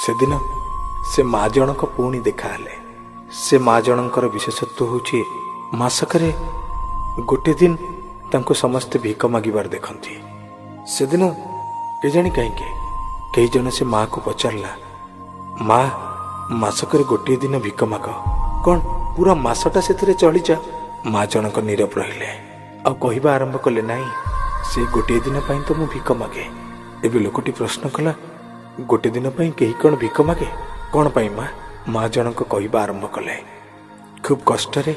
ସେଦିନ ସେ ମା ଜଣକ ପୁଣି ଦେଖାହେଲେ। ସେ ମା ଜଣଙ୍କର ବିଶେଷତ୍ୱ ହେଉଛି, ମାସକରେ ଗୋଟେ ଦିନ ତାଙ୍କୁ ସମସ୍ତେ ଭିକ ମାଗିବାର ଦେଖନ୍ତି। ସେଦିନ କେଜାଣି କାହିଁକି କେହି ଜଣେ ସେ ମାକୁ ପଚାରିଲା, ମା, ମାସକରେ ଗୋଟିଏ ଦିନ ଭିକ ମାଗ, କ'ଣ ପୁରା ମାସଟା ସେଥିରେ ଚଳିଯା? ମା ଜଣକ ନୀରବ ରହିଲେ ଆଉ କହିବା ଆରମ୍ଭ କଲେ, ନାହିଁ, ସେ ଗୋଟିଏ ଦିନ ପାଇଁ ତ ମୁଁ ଭିକ ମାଗେ। ଏବେ ଲୋକଟି ପ୍ରଶ୍ନ କଲା, ଗୋଟେ ଦିନ ପାଇଁ କେହି କ'ଣ ଭିକ ମାଗେ? କ'ଣ ପାଇଁ ମା? ମା ଜଣକ କହିବା ଆରମ୍ଭ କଲେ, ଖୁବ୍ କଷ୍ଟରେ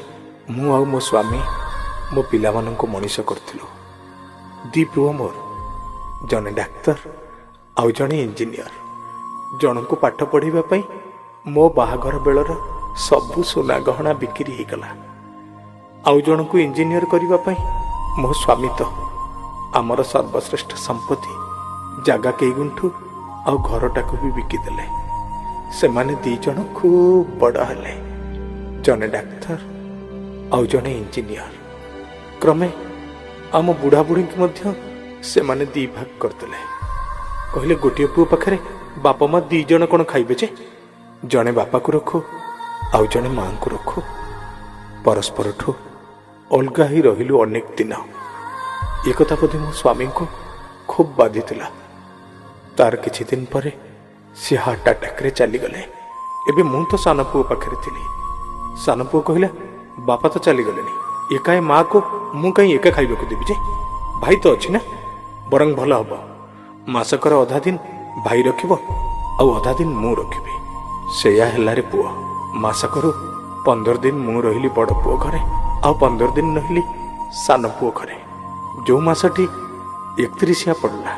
ମୁଁ ଆଉ ମୋ ସ୍ୱାମୀ ମୋ ପିଲାମାନଙ୍କୁ ମଣିଷ କରିଥିଲୁ। ଦି ପୁଅ ମୋର, ଜଣେ ଡାକ୍ତର ଆଉ ଜଣେ ଇଞ୍ଜିନିୟର। ଜଣଙ୍କୁ ପାଠ ପଢ଼ିବା ପାଇଁ ମୋ ବାହାଘର ବେଳର ସବୁ ସୁନା ଗହଣା ବିକ୍ରି ହେଇଗଲା। ଆଉ ଜଣଙ୍କୁ ଇଞ୍ଜିନିୟର କରିବା ପାଇଁ ମୋ ସ୍ୱାମୀ ତ ଆମର ସର୍ବଶ୍ରେଷ୍ଠ ସମ୍ପତ୍ତି ଜାଗା କେଇ ଗୁଣ୍ଠୁ ଆଉ ଘରଟାକୁ ବି ବିକିଦେଲେ। ସେମାନେ ଦି ଜଣ ଖୁବ୍ ବଡ଼ ହେଲେ, ଜଣେ ଡାକ୍ତର ଆଉ ଜଣେ ଇଞ୍ଜିନିୟର। କ୍ରମେ ଆମ ବୁଢ଼ା ବୁଢ଼ୀଙ୍କୁ ମଧ୍ୟ ସେମାନେ ଦି ଭାଗ କରିଦେଲେ। କହିଲେ, ଗୋଟିଏ ପୁଅ ପାଖରେ ବାପା ମା ଦି ଜଣ କ'ଣ ଖାଇବେ ଯେ? ଜଣେ ବାପାକୁ ରଖୁ ଆଉ ଜଣେ ମାଙ୍କୁ ରଖୁ। ପରସ୍ପରଠୁ ଅଲଗା ହେଇ ରହିଲୁ ଅନେକ ଦିନ। ଏ କଥା ବୋଧେ ମୋ ସ୍ୱାମୀଙ୍କୁ ଖୁବ୍ ବାଧିଥିଲା। ତାର କିଛି ଦିନ ପରେ ସେ ହାର୍ଟ ଆଟାକରେ ଚାଲିଗଲେ। ଏବେ ମୁଁ ତ ସାନ ପୁଅ ପାଖରେ ଥିଲି। ସାନ ପୁଅ କହିଲା, ବାପା ତ ଚାଲିଗଲେଣି, ଏକାଏ ମାକୁ ମୁଁ କାହିଁ ଏକା ଖାଇବାକୁ ଦେବି ଯେ? ଭାଇ ତ ଅଛି ନା, ବରଂ ଭଲ ହବ ମାସକର ଅଧା ଦିନ ଭାଇ ରଖିବ ଆଉ ଅଧା ଦିନ ମୁଁ ରଖିବି। ସେଇଆ ହେଲାରେ ପୁଅ। ମାସକରୁ 15 ଦିନ ମୁଁ ରହିଲି ବଡ଼ ପୁଅ ଘରେ ଆଉ 15 ଦିନ ରହିଲି ସାନ ପୁଅ ଘରେ। ଯୋଉ ମାସଟି 31 ପଡ଼ିଲା,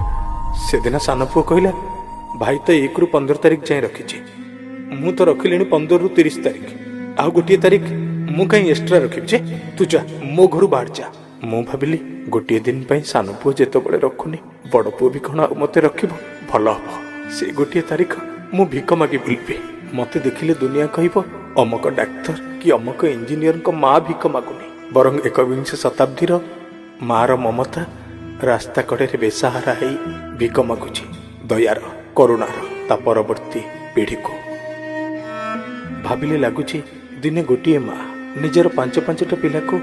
ସେଦିନ ସାନ ପୁଅ କହିଲା, ଭାଇ ତ 1ରୁ 15 ତାରିଖ ଯାଏଁ ରଖିଛି, ମୁଁ ତ ରଖିଲିଣି 15ରୁ 30 ତାରିଖ, ଆଉ ଗୋଟିଏ ତାରିଖ ମୁଁ କାହିଁ ଏକ୍ସଟ୍ରା ରଖିବି ଯେ? ତୁ ଯା, ମୋ ଘରୁ ବାହାର ଯା। ମୁଁ ଭାବିଲି, ଗୋଟିଏ ଦିନ ପାଇଁ ସାନ ପୁଅ ଯେତେବେଳେ ରଖୁନି, ବଡ଼ ପୁଅ ବି କ'ଣ ଆଉ ମୋତେ ରଖିବ? ଭଲ ହବ, ସେ ଗୋଟିଏ ତାରିଖ ମୁଁ ଭିକ ମାଗି ବୁଲିବି। ମତେ ଦେଖିଲେ ଦୁନିଆ କହିବ, ଅମକ ଡାକ୍ତର କି ଅମକ ଇଞ୍ଜିନିୟରଙ୍କ ମା ଭିକ ମାଗୁନି, ବରଂ 21ଶ ଶତାବ୍ଦୀର ମାର ମମତା ରାସ୍ତା କଡ଼ରେ ବେସାହାରା ହେଇ ଭିକ ମାଗୁଛି ଦୟାର, କରୁଣାର ତା ପରବର୍ତ୍ତୀ ପିଢ଼ିକୁ। ଭାବିଲେ ଲାଗୁଛି, ଦିନେ ଗୋଟିଏ ମା ନିଜର ପାଞ୍ଚ ପାଞ୍ଚଟା ପିଲାକୁ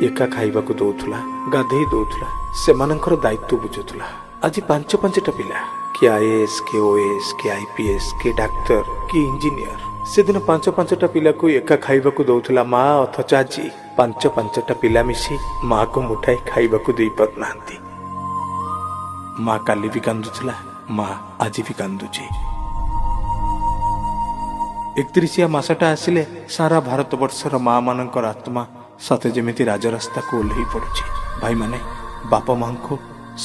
ଏକା ଖାଇବାକୁ ଦଉଥିଲା, ଗାଧେଇ ଦଉଥିଲା, ସେମାନଙ୍କର ଦାୟିତ୍ୱ ବୁଝୁଥିଲା। ଆଜି ପାଞ୍ଚ ପାଞ୍ଚଟା ପିଲା, କିଏ ଆଇଏଏସ୍, କିଏ ଓଏଏସ୍, କିଏ ଆଇପିଏସ୍, କିଏ ଡାକ୍ତର, କିଏ ଇଞ୍ଜିନିୟର। ସେଦିନ ପାଞ୍ଚ ପାଞ୍ଚଟା ପିଲାକୁ ଏକା ଖାଇବାକୁ ଦଉଥିଲା ମା, ଅଥଚ ଆଜି ପାଞ୍ଚ ପାଞ୍ଚଟା ପିଲା ମିଶି ମାକୁ ମୁଠାଇ ଖାଇବାକୁ ଦେଇପାରୁନାହାନ୍ତି। ମା କାଲି ବି କାନ୍ଦୁଥିଲା, ମା ଆଜି ବି କାନ୍ଦୁଛି। 31 ମାସଟା ଆସିଲେ ସାରା ଭାରତବର୍ଷର ମା ମାନଙ୍କର ଆତ୍ମା ସତେ ଯେମିତି ରାଜରାସ୍ତାକୁ ଓହ୍ଲେଇ ପଡୁଛି। ଭାଇମାନେ, ବାପା ମାଙ୍କୁ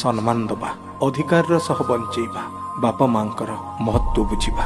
ସମ୍ମାନ ଦବା, ଅଧିକାରର ସହ ବଞ୍ଚେଇବା, ବାପା ମାଙ୍କର ମହତ୍ଵ ବୁଝିବା।